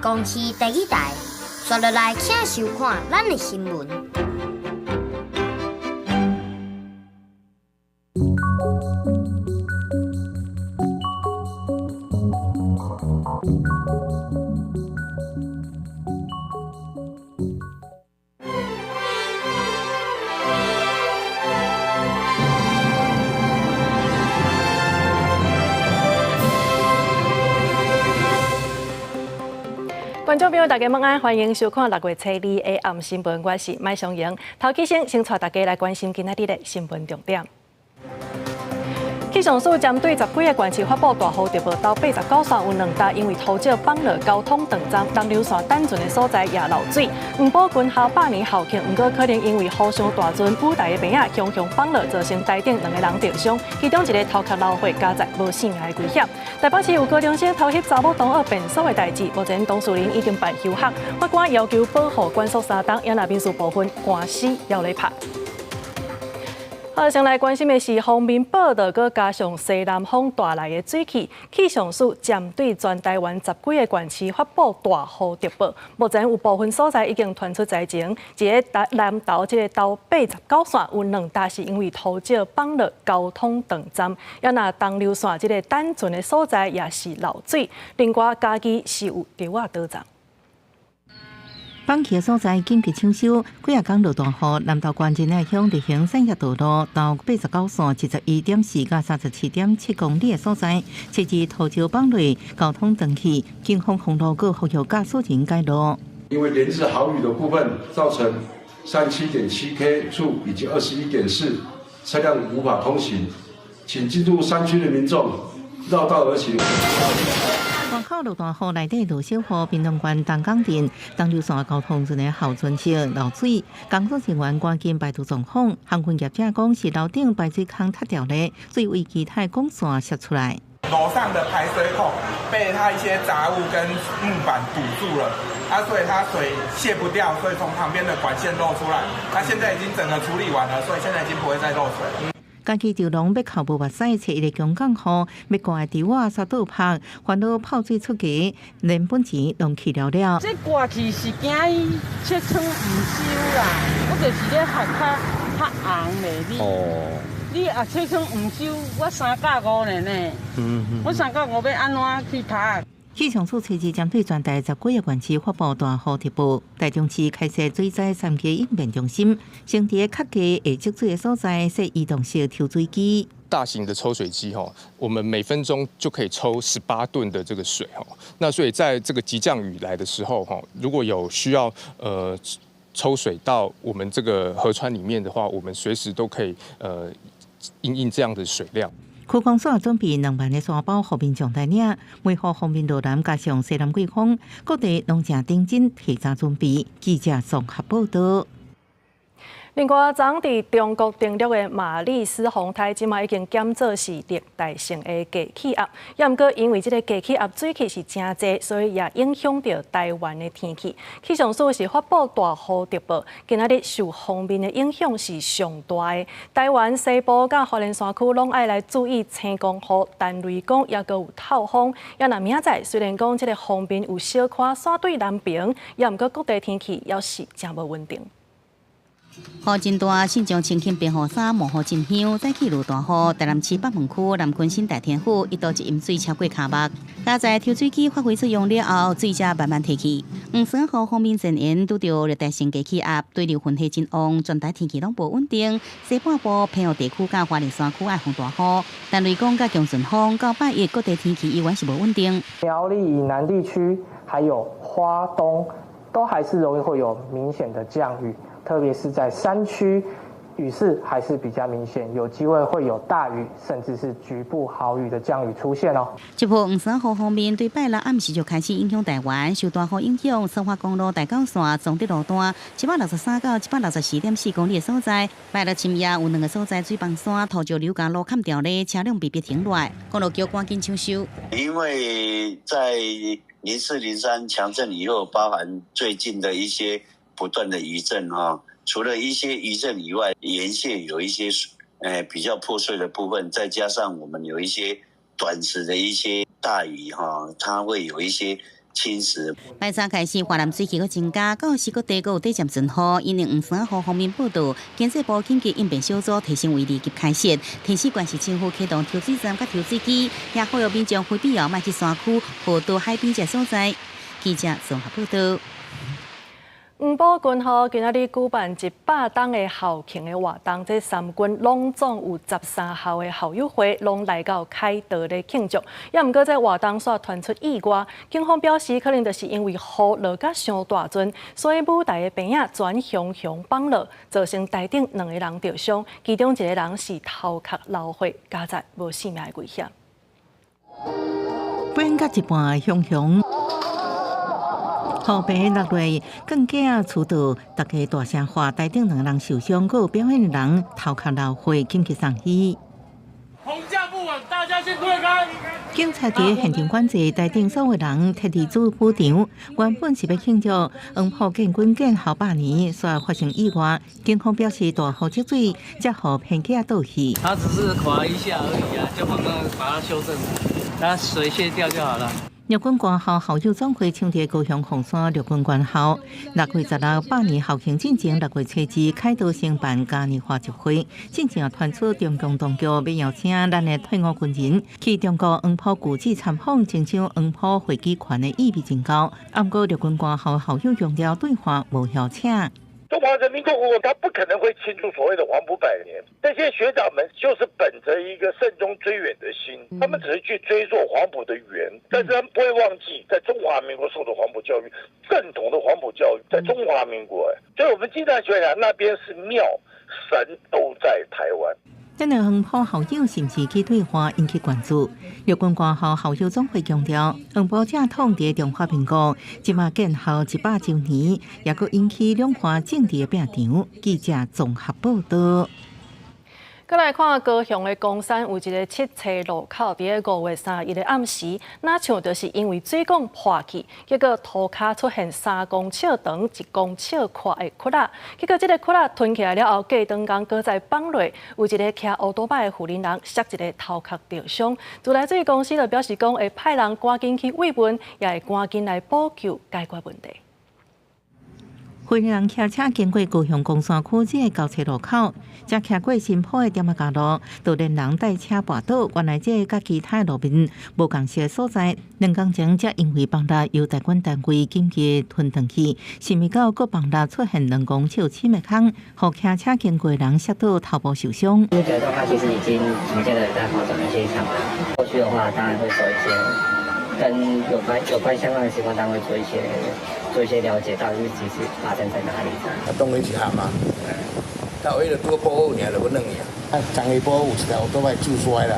公視第二台。紲落來，請收看咱的新聞。觀眾朋友，大家晚安，歡迎收看六月初二的暗新聞，我是麥松瑩。頭起先，先帶大家來關心今仔日的新聞重點。氣象署針對十幾个縣市發布大雨特報，到89線有兩搭因為土石崩落，交通斷站，東流線等船的所在也漏水。黃埔軍校百年校慶，毋過可能因為雨傷大陣，舞台的棚仔雄雄崩落，造成台頂兩个人受傷，其中一个頭殼流血，加載無性命的危險。台北市有高中生偷翕查某同學便所的代誌，目前當事人已經辦休學，法官要求保護管束三冬，也若民事部分官司猶咧拍。好，先來關心的是鋒面報道，閣加上西南風帶來的水汽，氣象署針對全台灣十幾个縣市發布大雨特報。目前有部分所在已經傳出災情，佇个南投這个頭89線有兩搭是因為土石崩落，交通斷站，也若東流線這个等船的所在也是漏水。另外，嘉義是有稻仔倒葬。崩起的所在緊急搶修，幾仔工落大雨，南投縣仁愛鄉例行產業道路到89線71.4到37.7公里的所在，設置土石崩落，交通斷去，警方封路，閣呼籲駕駛人改路。因為連日豪雨的部分，造成37.7K 處以及21.4車輛無法通行，請進入山區的民眾繞道而行。外口落大雨，內底落小雨，屏東縣東港鎮東流線交通船的後船側漏水，工作人員趕緊排除狀況。航運業者講是樓頂排水孔塌掉咧，水為其他管線洩出來。樓上的排水孔被它一些雜物跟木板堵住了，啊，所以它水泄不掉，所以從旁邊的管線漏出來。它現在已經整個處理完了，所以現在已經不會再漏水了。家己就攏欲哭無目屎，揣一个強降雨，欲掛的稻仔煞倒曝，煩惱泡水出街，連本錢攏去了了。這掛去是驚伊切窗毋收啦，我就是咧學較較紅咧。你你啊切窗毋收，我三甲五呢呢。我三甲五欲按怎去讀？氣象署初二針對全台十幾个縣市發布大雨特報，台中市開設水災三級應變中心，先佇較低會積水的所在設移動式抽水機。大型的抽水機吼，我們每分鐘就可以抽18噸的這個水吼。那所以在這個急降雨來的時候吼，如果有需要抽水到我們這個河川裡面的話，我們隨時都可以因應這樣的水量。區公所準備2萬个沙包，予民眾來領。梅雨鋒面落南，加上西南季風，各地攏正認真提早準備。記者綜合報道。另外，昨佇中國登陸的馬利斯風颱，這馬已經減做是熱帶性的低氣壓。也毋過，因為這个低氣壓水汽是誠濟，所以也影響著台灣的天氣。氣象署是發布大雨特報，今仔日受鋒面的影響是上大的。台灣西部佮花蓮山區攏愛來注意青光雨、陳雷光，抑閣有透風。也若明仔載，雖然講這个鋒面有小可徙對南爿，也毋過各地天氣猶是誠無穩定。雨真大，信長清輕便雨衫，冒雨進香，早起落大雨。台南市北門區南崑新大天府一度一淹水超過跤目，佳哉抽水機發揮作用了後，水才慢慢退去。黃山雨鋒面前緣拄著熱帶性低氣壓，對流雲系真旺，全台天氣攏無穩定。西半部平湖地區佮花蓮山區愛防大雨，陳雷光佮強陣風，到拜一各地天氣依然是無穩定。苗栗以南地區還有花東，都還是容易會有明顯的降雨。特別是在山區，雨勢還是比較明顯，有機會會有大雨，甚至是局部豪雨的降雨出現哦。這波黃山雨鋒面對拜六暗時就開始影響台灣，受大雨影響，雙花公路大九線彰德路段163到164.4公里的所在，拜六深夜有兩個所在水崩山、土石流共路崁掉咧，車輛被迫停落來，公路局趕緊搶修。因為在04、03強震以後，包含最近的一些不斷的餘震哈，除了一些餘震以外，沿線有一些比較破碎的部分，再加上我們有一些短時的一些大雨哈，它會有一些侵蝕。拜三開始，華南水氣閣增加，到時各地閣有短暫陣雨。因應黃山雨方面報道，經濟部緊急應變小組提升為二級開設，提示縣市政府啟動抽水站佮抽水機，也呼籲民眾非必要莫去山區、河道、海邊這所在。記者綜合報道。黃埔軍校今仔日舉辦100冬的校慶的活動，這三軍攏總有13校的校友會攏來到凱道咧慶祝。也毋過這活動煞傳出意外，警方表示可能就是因為雨落甲傷大陣，所以舞台的棚仔全雄雄放落，造成台頂兩个人著傷，其中一个人是頭殼流血，佳哉無性命的危險。變甲一半雄雄。雨棚落落，更加出道，大家大聲喊，台頂兩个人受傷，閣有表演的人頭殼流血，緊急送醫。棚架不穩，大家先退開。警察佇現場管制，台頂所有人撤離主舞場。原本是欲慶祝黃埔建軍建校百年，煞發生意外。警方表示大雨積水，才予棚架倒去。他只是垮一下而已啊，就馬上把它修正，讓水泄掉就好了。陸軍官校校友總會搶佇高雄鳳山陸軍官校6月16百年校慶進前，6月初二凱道承辦嘉年華集會，進前也傳出中共當局欲邀請咱的退伍軍人去中國黃埔舊址參訪，爭搶黃埔飛機權的意味真高。毋過陸軍官校校友強調對話無邀請。中華人民共和國，他不可能會慶祝所謂的黃埔百年。這些學長們就是本着一個慎終追遠的心，他們只是去追溯黃埔的源，但是他們不會忘記在中華民國受的黃埔教育，正統的黃埔教育在中華民國。所以我們經常喜歡講，那邊是廟，神都在台灣。這個黃埔校友是毋是去對話引起關注？陸軍官校校友總會強調，黃埔正統佇中華民國，這馬建校100週年，也閣引起兩岸政治的拼場。記者綜合報道。閣來看高雄的岡山有一个七車路口，佇咧5月31的暗時，若像就是因為水管破去，結果塗跤出現3公尺長、1公尺寬的窟仔。結果這个窟仔吞起來了後，過長工閣再放落，有一个騎烏多擺的婦人人，摔一个頭殼著傷。自來水公司就表示講，會派人趕緊去慰問，也會趕緊來補救解決問題。婦人騎車經過高雄岡山區這个交叉路口，才騎過新鋪的店仔家路，就連人帶車跋倒。原來這个佮其他路面無仝式的所在，2工前才因為崩落，由代管單位緊急吞轉去，想袂到閣崩落出現2公尺深的空，予騎車經過的人摔倒頭部受傷。目前的狀況其實已經逐漸的在好轉的現象了。後續的話，當然會做一些跟有關相關的機關單位做一些了解，到底是其實發生在哪裡？啊，當然是合嘛，但為了多保護爾，就欲軟去啊。啊，昨下晡有一台歐多擺注出來啦。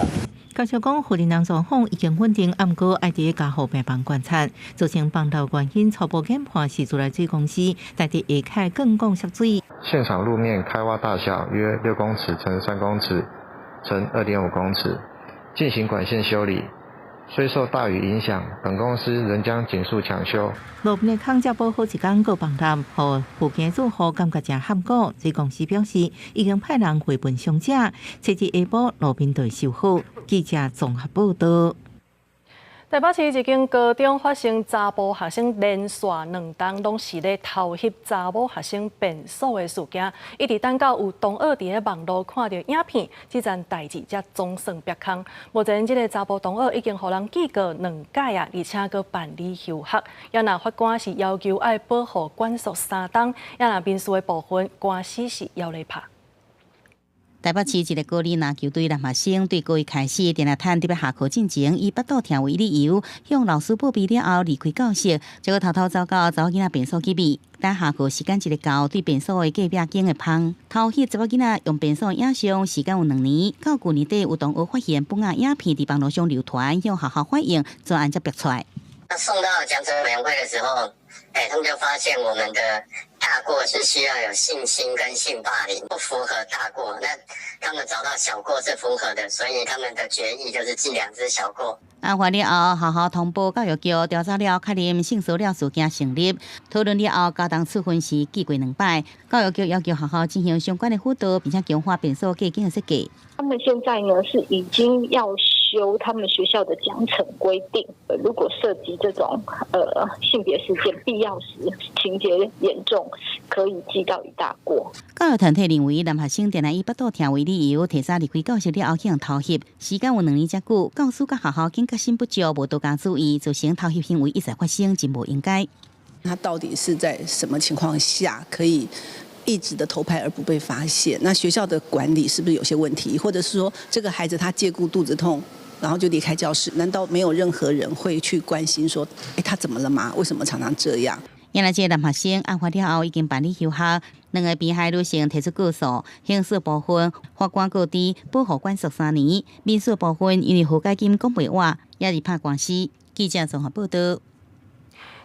教授講，婦人人狀況已經穩定，毋過愛佇加護病房觀察。造成崩落原因初步研判是自來水公司在佇下開灌管泄水。現場路面開挖大小約6公尺乘3公尺乘2.5公尺，進行管線修理。雖受大雨影響，本公司仍將盡速搶修。路邊的空才補好一工，閣崩塌，予附近住戶感覺誠譀古。水公司表示，已經派人慰問傷者，初二下晡路面就會修好。記者綜合報道。台北市一間高中發生查埔學生連續2冬攏是咧偷翕查某學生便所的事件，一直等到有同學佇咧網路看著影片，這件代誌才總算煏空。目前這个查埔同學已經予人記過兩屆啊，而且閣辦理休學。也若法官是要求愛保護管束3冬，也若民事的部分官司是猶咧拍。台北市一个高二籃球隊男學生對高一開始，定定趁佇欲下課進前，以腹肚疼為理由，向老師報備了後離開教室，結果偷偷走到查某囡仔便所去覕。等下課時間一个到，對便所的隔壁間的芳偷翕查某囡仔用便所的影像，時間有2年。到舊年底有同學發現本案影片佇網路上流傳，向學校反映，全案才爆出來。那送到獎懲委員會的時候，他們就發現我們的大過是需要有性侵跟性霸凌，不符合大過。那他們找到小過是符合的，所以他們的決議就是記兩支小過。案發了後，學校通報教育局調查了，確認性騷擾事件成立。討論了後，交通處分是記過兩擺。教育局要求學校進行相關的輔導，並且強化便所隔間的設計。他們現在呢是已經要修他們學校的獎懲規定，如果涉及這種性別事件，必要時情節嚴重，可以記到一大過。教育團體認為，男學生定定以腹肚疼為理由，提早離開教室了後去予偷翕，時間有2年遮久，教師佮學校警覺性不足，無多加注意，造成偷翕行為一再發生，真無應該。他到底是在什麼情況下可以一直的偷拍而不被發現？那學校的管理是不是有些問題？或者是說，這個孩子他借故肚子痛，然後就離開教室？難道沒有任何人會去關心說，哎，他怎麼了嗎？為什麼常常這樣？原來這個男學生案發了後已經辦理休學，兩个被害女性提出告訴，刑事部分法官告知保護管束3年，民事部分因為和解金講袂倚，也是拍官司。記者綜合報道。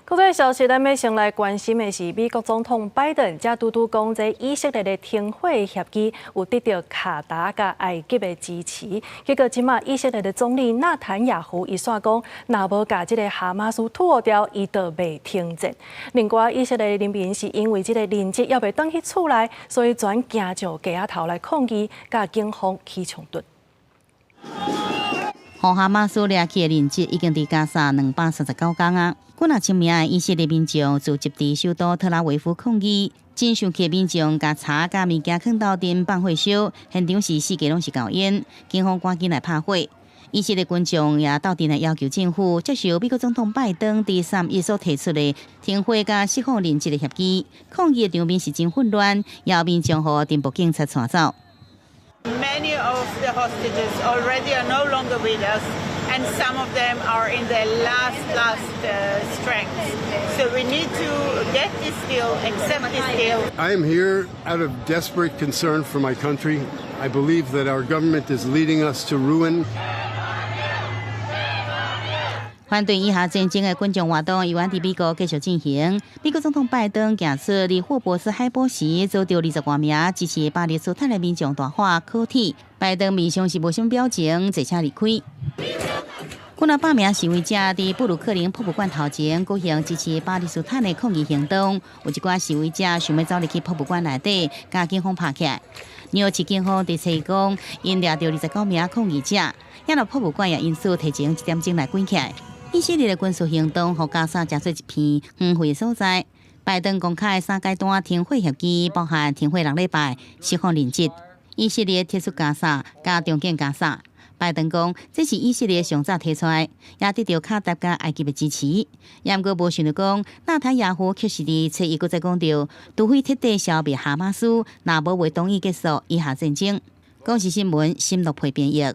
國際消息，咱欲先來關心的是，美國總統拜登才拄拄講，這以色列的停火協議有得到卡達佮埃及的支持。結果，這馬以色列的總理納坦雅胡伊煞講，若無共這个哈馬斯吐掉，伊就袂停戰。另外，以色列人民是因為這个人質猶未轉去厝內，所以全行上街仔頭來抗議，佮警方起衝突。予哈馬斯掠去的人質已經佇加沙239工啊！幾若千名的以色列民眾聚集佇首都特拉維夫抗議，真生氣的民眾共柴佮物件囥鬥陣放火燒，現場是四界攏是厚煙，警方趕緊來拍火。以色列軍眾也鬥陣來要求政府接受美國總統拜登佇3一所提出的停火佮釋放人質的協議。抗議的場面是真混亂，也有民眾予偵捕警察帶走。 Many of the hostages already are no longer with us, and some of them are in their last, last strength. So we need to get this deal, accept this deal. I am here out of desperate concern for my country. I believe that our government is leading us to ruin. 反對以哈戰爭的群眾活動，猶原佇美國繼續進行。美國總統拜登行出佇霍布斯海堡時，遭著20外名支持巴勒斯坦的民眾大喊可鐵。拜登面上是無啥表情，坐車離開。幾若百名示威者佇布魯克林博物館頭前舉行支持巴勒斯坦的抗議行動，有一寡示威者想欲走入去博物館內底，共警方拍起來。紐約市警方佇初一講，𪜶掠著29名抗議者，也若博物館也因此提前1點鐘來關起來。以色列的軍事行動，予加沙成做一片荒廢的所在。拜登公開三階段停火協議，包含停火6禮拜、釋放人質、以色列撤出加沙、佮重建加沙。拜登講，這是以色列上早提出來，也得到卡達佮埃及的支持。也毋過無想著講，納坦雅胡卻是佇初一閣再講著，除非徹底消滅哈馬斯，若無會同意結束以哈戰爭。公視新聞，新樂佩編譯。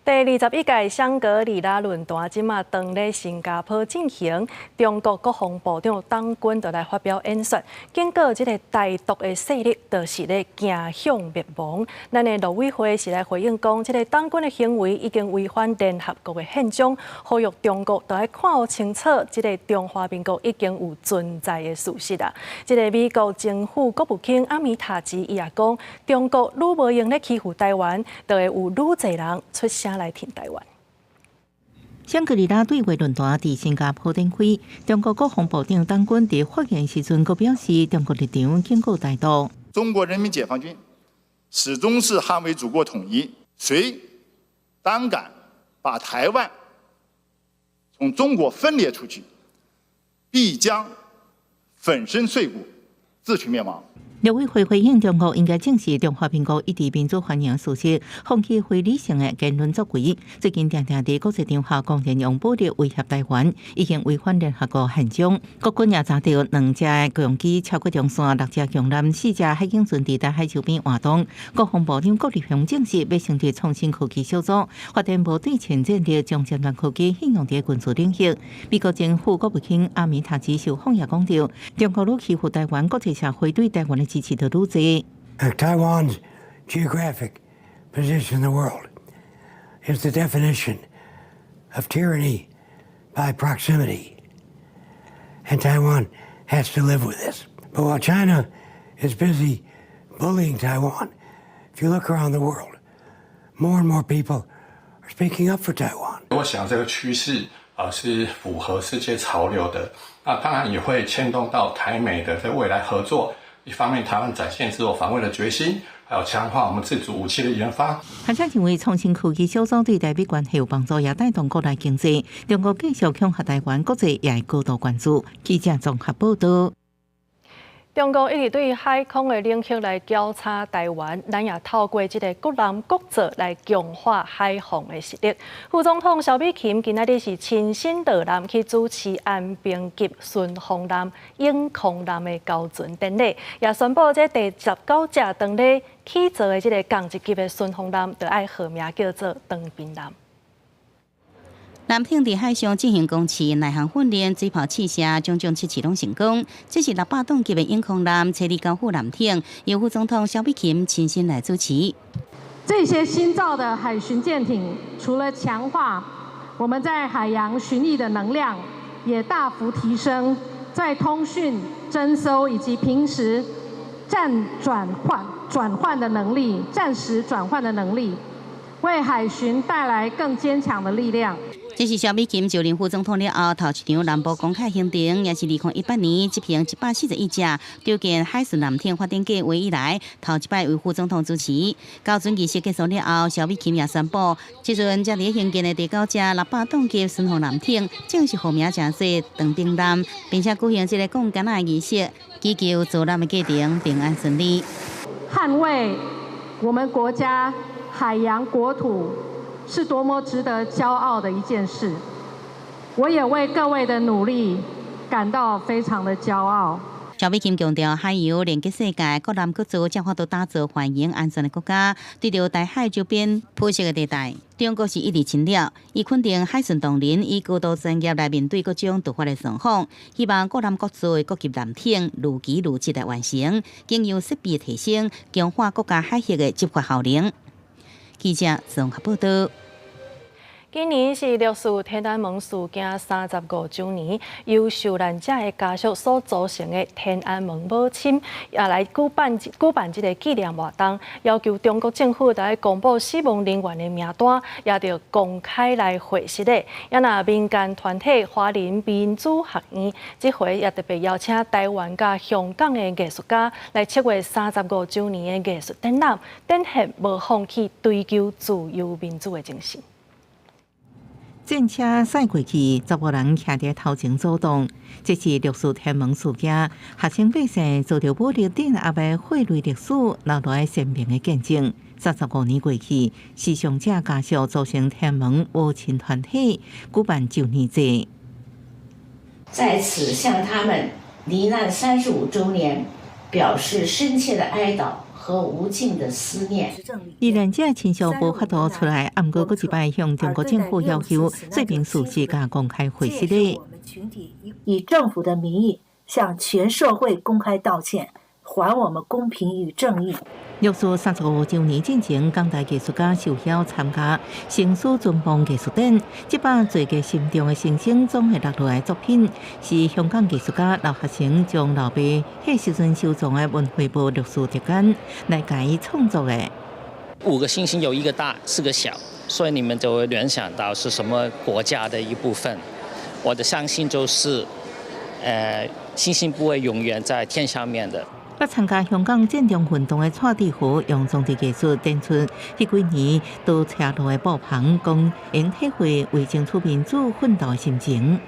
第21屆香格里拉論壇這馬當咧新加坡進行，中國國防部長黨軍就來發表演說，警告這个台獨的勢力就是咧走向滅亡。咱的陸委會是來回應講，這个黨軍的行為已經違反聯合國的憲章，呼籲中國著愛看清楚，這个中華民國已經有存在的事實啊。這个美國前副國務卿阿米塔吉伊也講，中國愈無閒咧欺負台灣，就會有愈濟人出聲來挺台灣。香格里拉對話論壇佇新加坡展開，中國國防部長黨軍佇發言時陣，閣表示中國立場警告台獨。中國人民解放軍始終是捍衛祖國統一，誰膽敢把台灣從中國分裂出去，必將粉身碎骨，自取滅亡。陸委會回應中國應該正視中華民國一直民主繁榮事實，放棄非理性的言論作為。最近定定佇國際場合公然用武力威脅台灣，已經違反聯合國憲章。國軍也查著兩架共機超過中線，六隻強艦、四隻海警船佇台海周邊活動。國防部長郭立雄證實，欲成立創新科技小組，發展無對稱戰力，將尖端科技應用佇軍事領域。美國前副國務卿阿米塔吉受訪也講著，中國愈欺負台灣，國際社會對台灣的支持就愈濟。 Taiwan's geographic position in the world is the definition of tyranny by proximity. And Taiwan has to live with this. But while China is busy bullying Taiwan, if you look around the world, more and more people are speaking up for Taiwan. 我想這個趨勢啊是符合世界潮流的，那當然也會牽動到台美的在未來合作。一方面，台灣展現自我防衛的決心，還有強化我們自主武器的研發。學者認為，創新科技小組對台美關係有幫助，也帶動國內經濟。中國繼續恐嚇台灣，國際也會高度關注。記者綜合報道。中國一直對海空的領域來攪吵台灣，咱也透過這個國艦國造來強化海防的實力。副總統蕭美琴今仔日是親身到艦去主持安平級巡防艦、永康艦的交船典禮，也宣布這第19隻當咧起造的這個仝一級的巡防艦，就愛號名叫做長濱艦。艦艇佇海上進行攻勢、內航訓練、水炮試射，種種測試攏成功。這是600噸級的永康艦，千里交付艦艇，由副總統蕭美琴親身來主持。這些新造的海巡艦艇，除了強化我們在海洋巡弋的能量，也大幅提升在通訊、偵搜以及平時戰轉換轉換的能力，戰時轉換的能力，為海巡帶來更堅強的力量。這是蕭美琴就任副總統了後，頭一場南部公開行程，也是2018年執行141隻籌建海巡艦艇發展計畫以來，頭一擺為副總統主持。交船儀式結束了後，蕭美琴也宣布，這陣正佇興建的第九隻600噸級巡防艦艇正式號名成做長濱艦，並且舉行這個摃桿仔的儀式，祈求造艦的過程平安順利。捍衛我們國家海洋國土，是多麼值得驕傲的一件事，我也為各位的努力感到非常的驕傲。蕭美琴強調，海洋連結世界，國艦國造才法度打造繁榮安全的國家。對著台海周邊灰色的地帶，中國是一直侵略，伊肯定海巡同仁以高度專業來面對各種突發的狀況，希望國艦國造的各級艦艇如期如質來完成，經由設備提升，強化國家海域的執法效能。記者綜合報道。今年是六四天安門事件35週年，由受難者的家屬所組成的天安門母親也來舉辦這個紀念活動，要求中國政府來公布死亡人員的名單，也著公開來匯實的。也若民間團體華人民主學院，這回也特別邀請台灣佮香港的藝術家來策劃35週年的藝術展覽，展現無放棄追求自由民主的精神。戰車駛過去，15人徛佇頭前阻擋。這是六四天安門事件，學生百姓遭著武力鎮壓的血淚歷史留落來鮮明的見證。35年過去，死傷者家屬組成天安門母親團體，舉辦周年祭。在此向他們罹難35週年表示深切的哀悼和無盡的思念。罹難者親屬無法度出來，毋過閣一擺向中國政府要求說明事實，佮公開回實的。以政府的名義向全社會公開道歉，還我們公平與正義。六四35週年進前，港台藝術家受邀參加生死存亡藝術展。這擺做個心中的星星總會落落來作品，是香港藝術家劉學成將老爸彼時陣收藏的文匯報六四特刊來共伊創作的。五個星星有一個大，四個小，所以你們就會聯想到是什麼國家的一部分。我的相信就是，星星不會永遠在天上面的。捌參加香港佔中運動的蔡志豪，用裝置藝術展出彼幾年倒車路的布棚，講會體會為爭取民主奮鬥的心情。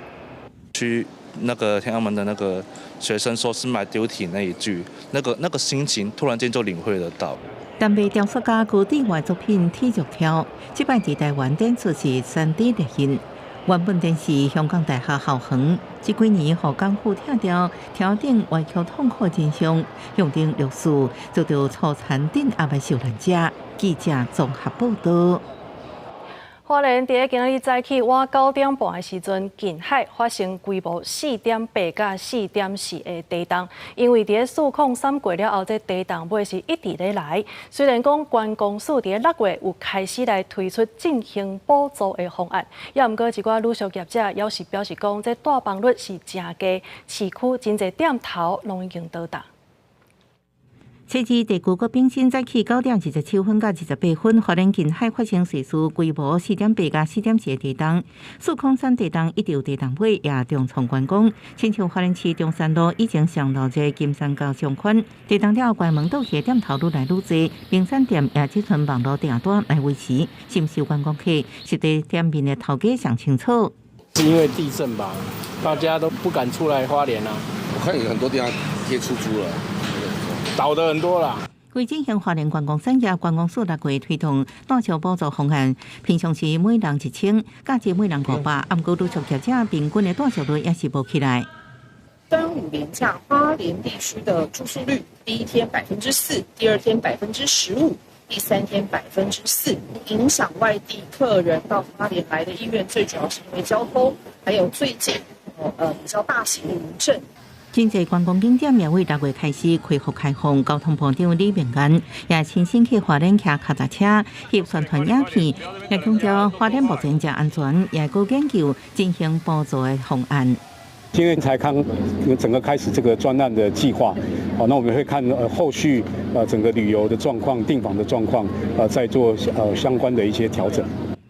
去那個天安門的那個學生說是 my duty 那一句，那個心情突然間就領會得到。台北雕塑家高志華作品《鐵石挑》，這擺佇台灣展出是3D 列印。原本展示香港大學校園，這幾年予港府拆掉，挑頂歪曲痛苦真相，象徵六四遭著粗殘鎮壓的受難者。記者綜合報道。花蓮佇咧今仔日早起倚9點半的時陣，近海發生規模4.8佮4.4的地動。因為佇咧403過了後，這地動尾是一直咧來。雖然講觀光署佇咧6月有開始來推出振興補助的方案，也毋過一寡旅宿業者猶是表示講，這帶房率是誠低，市區真濟店頭攏已經倒貼。初二地球閣變新早起9點27分到28分，花蓮近海發生細細規模4.8佮4.4地動，四空山地動一直有地動尾也重創觀光，親像花蓮市中山路以前上路這金山橋上寬，地動了後關門倒去店頭愈來愈濟，冰山店也只剩網路訂單來維持，深受觀光客實際店面的頭家上清楚。是因為地震吧，大家都不敢出來花蓮啊。我看有很多地方貼出租了。倒的很多啦。為振興花蓮觀光產業，觀光署六月推動大橋補助方案，平常時每人1000，假日每人500。毋過陸續業者平均的住宿率也是無起來。端午連假，花蓮地區的住宿率，第一天4%，第二天15%，第三天4%。影響外地客人到花蓮來的意願，最主要是因為交通，還有最近比較大型的餘震。真濟觀光景點也為六月開始恢復開放，交通部長李明安也親身去花蓮騎腳踏車翕宣傳影片，也強調花蓮目前誠安全，也閣研究進行補助的方案。今天才剛整個開始這個專案的計劃，好，那我們會看後續整個旅遊的狀況、訂房的狀況，再做相關的一些調整。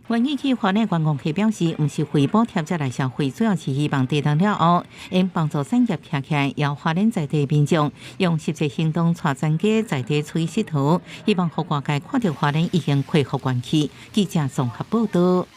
願意去花蓮觀光客表示，毋是為補貼才來消費，主要是希望地動了後，會幫助產業站起來，讓花蓮在地民眾用實際行動帶全家在地吹勢頭，希望予外界看著花蓮已經恢復元氣。記者綜合報道。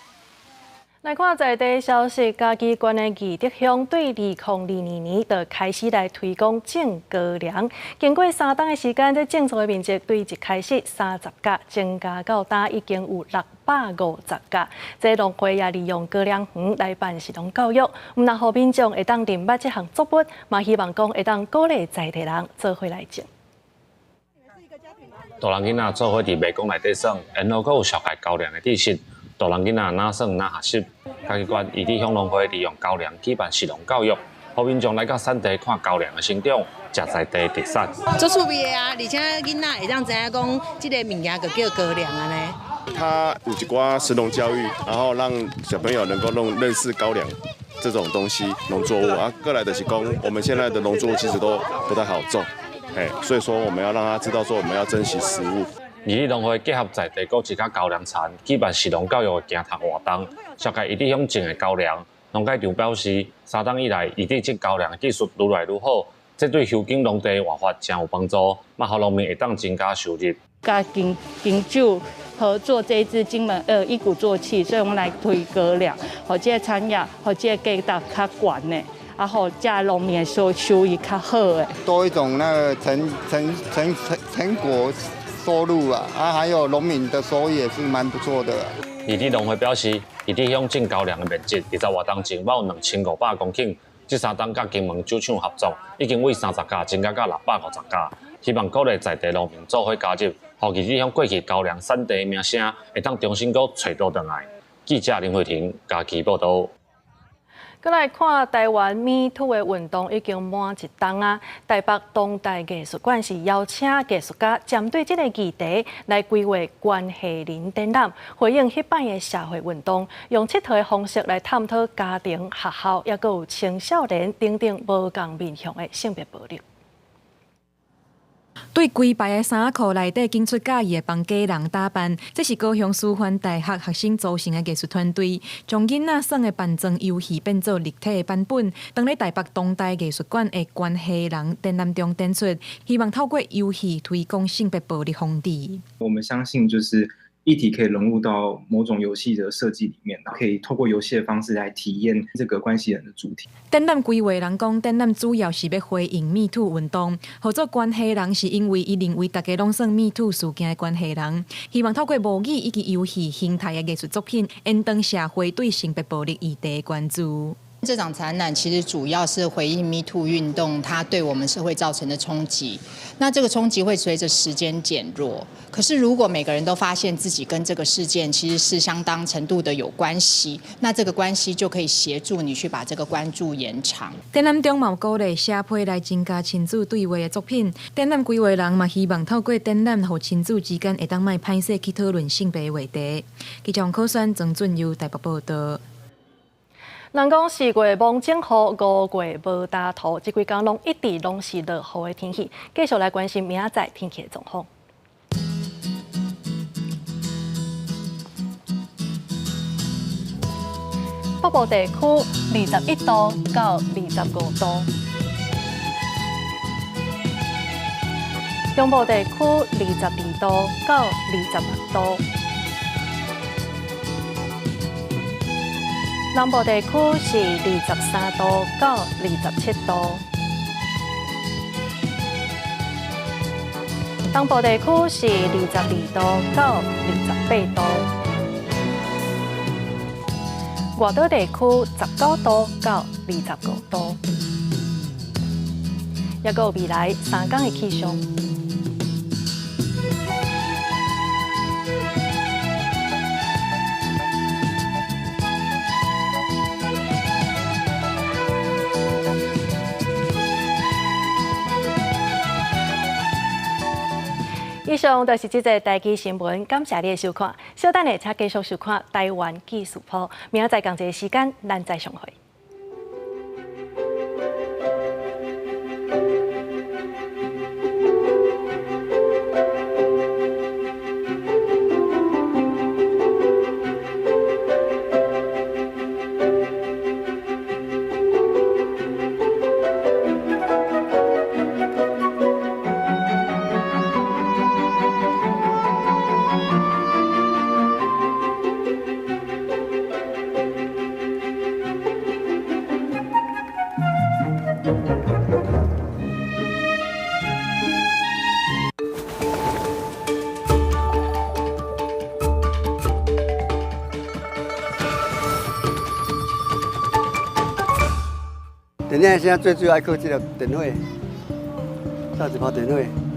來看在地消息，嘉義縣的義德鄉對2022年就開始來推廣種高粱。經過3冬的時間，這種植的面積對一開始30甲，增加到今已經有650甲。這農會也利用高粱園來辦食農教育，毋但予民眾會當認捌這項作物，嘛希望講會當鼓勵在地人做伙來種。大人囡仔做伙佇迷宮內底耍，然後閣有紹介高粱的知識。大人囡仔哪耍哪學習。嘉義縣義德鄉農會利用高粱舉辦食農教育，予民眾來到產地看高粱的成長，食在地特產。足趣味的啊，而且囡仔會當知影講，這个物件就叫高粱按呢。它有一寡食農教育，然後讓小朋友能夠弄認識高粱這種東西農作物啊。過來就是講，我們現在的農作物其實都不太好種，哎，所以說我們要讓他知道說我們要珍惜食物。義德農會結合在地閣自家高粱田，舉辦食農教育的行讀活動，紹介義德鄉種的高粱。農改場表示，3冬以來，義德種高粱的技術愈來愈好，這對修耕農地活化誠有幫助，嘛予農民會當增加收入。佮金金酒合作這一支金門一鼓作氣，所以我們來推高粱，予這个產業，予這个價值較懸的，啊，予這農民的收益較好的。多一種那個成成成成成果收入啊，啊，還有農民的收益也是蠻不錯的。義德農會表示，義德鄉種高粱的面積，20外冬前有2500公頃，這3冬佮金門酒廠合作，已經為30甲增加到650甲，希望鼓勵在地農民做伙加入，予義德鄉過去高粱產地的名聲會當重新閣揣倒轉來。記者林慧婷嘉義報導。閣來看台灣 Me Too 的運動已經滿一冬啊！台北當代藝術館是邀請藝術家針對這个議題來規劃關係人展覽，回應彼擺的社會運動，用𨑨迌的方式來探討家庭、學校，抑閣有青少年等等無仝面向的性別暴力。對規排的衫仔褲內底揀出佮意的幫家人打扮，這是高雄師範大學學生組成的藝術團隊，將囡仔耍的扮裝遊戲變做立體的版本，當咧台北當代藝術館的關係人展覽中展出，希望透過遊戲推廣性別暴力防治。我們相信，就是議題可以融入到某種遊戲的設計裡面，可以透過遊戲的方式來體驗這個關係人的主題。展覽規劃人講，展覽主要是欲回應 Me Too 運動，號做關係人是因為伊認為大家攏算 Me Too 事件的關係人，希望透過模擬以及遊戲形態的藝術作品，延長社會對性別暴力議題的關注。這場展覽其實主要是回應 Me Too 運動，它對我們社會造成的衝擊。那這個衝擊會隨着時間減弱。可是如果每個人都發現自己跟這個事件其實是相當程度的有關係，那這個關係就可以協助你去把這個關注延長。展覽中嘛有鼓勵寫批來增加親子對話的作品。展覽規劃人嘛希望透過展覽，予親子之間會當莫歹勢去討論性別話題。記者王可宣、曾俊佑台北報導。人講四月無晴雨，五月無焦土，這幾工攏一直攏是落雨的天氣。繼續來關心明仔載天氣的狀況。北部地區21度到25度，中部地區22度到26度。南部地區是23度到27度，東部地區是22度到28度，外島地區19度到25度，抑閣有未來3天的氣象。以上就是這節台記新聞，感謝你的收看。稍等下，請繼續收看台灣記事簿。明仔載仝一个時間，咱再相會。電影現在最主要愛靠這個電火，照一包電火。